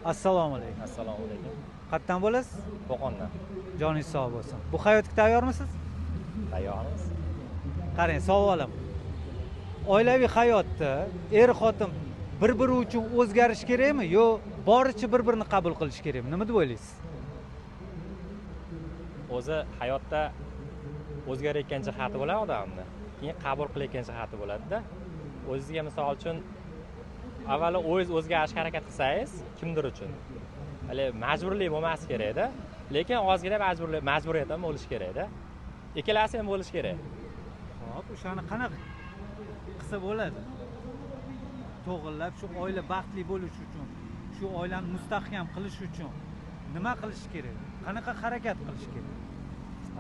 Assalomu alaykum. Assalomu alaykum. Qayerdan bo'lasiz? Qo'qondan. Joningiz sog' bo'lsin. Bu hayotga tayyormisiz? Tayyormiz. Qarang, savolim. Oilaviy hayotda er xotin bir-biri uchun o'zgarish kerakmi yo boricha bir-birini qabul qilish kerakmi? Nima deb o'ylaysiz? O'zi hayotda o'zgarayotgan jihati bo'ladi odamni, keyin qabul qilayotgan jihati bo'ladi-da. O'zizga misol uchun avvalo o'zingiz o'zgarishga harakat qilsangiz kimdir uchun hali majburlik bo'lmasi kerakda, lekin ozgina majburiyat ham bo'lishi kerakda. Ikkalasi ham bo'lishi kerak. Xo'p, o'shani qanaqa qilsa bo'ladi? To'g'irlab shu oila baxtli bo'lish uchun, shu oilani mustahkam qilish uchun nima qilish kerak? Qanaqa harakat qilish kerak?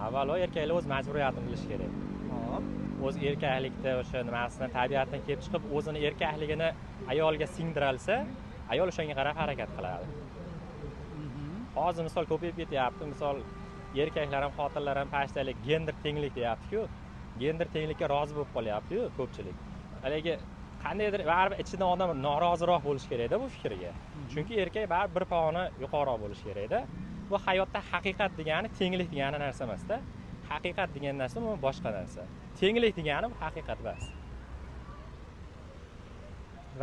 Avvalo erkaklar o'z majburiyatini bilishi kerak. Xo'p, o'z erkaklikda o'sha nimasini tabiatdan kelib chiqib o'zini erkakligini ayolga singdiralsa, ayol o'shanga qarab harakat qiladi. Hozir misol ko'payib ketyapti, misol erkaklar ham xotinlar ham pashtalik gender tenglik deyapti-ku. Gender tenglikka rozi bo'lib qolyapti-yu ko'pchilik. Haligi qandaydir baribir ichidan odam noroziroq bo'lishi kerakda bu fikrga. Chunki erkak baribir bir pog'ona yuqoriroq bo'lishi kerakda. Bu hayotda haqiqat degani tenglik degani narsa emas-da. Haqiqat degan narsa bu boshqa narsa. Tenglik degani bu haqiqat emas.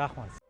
Rahmat.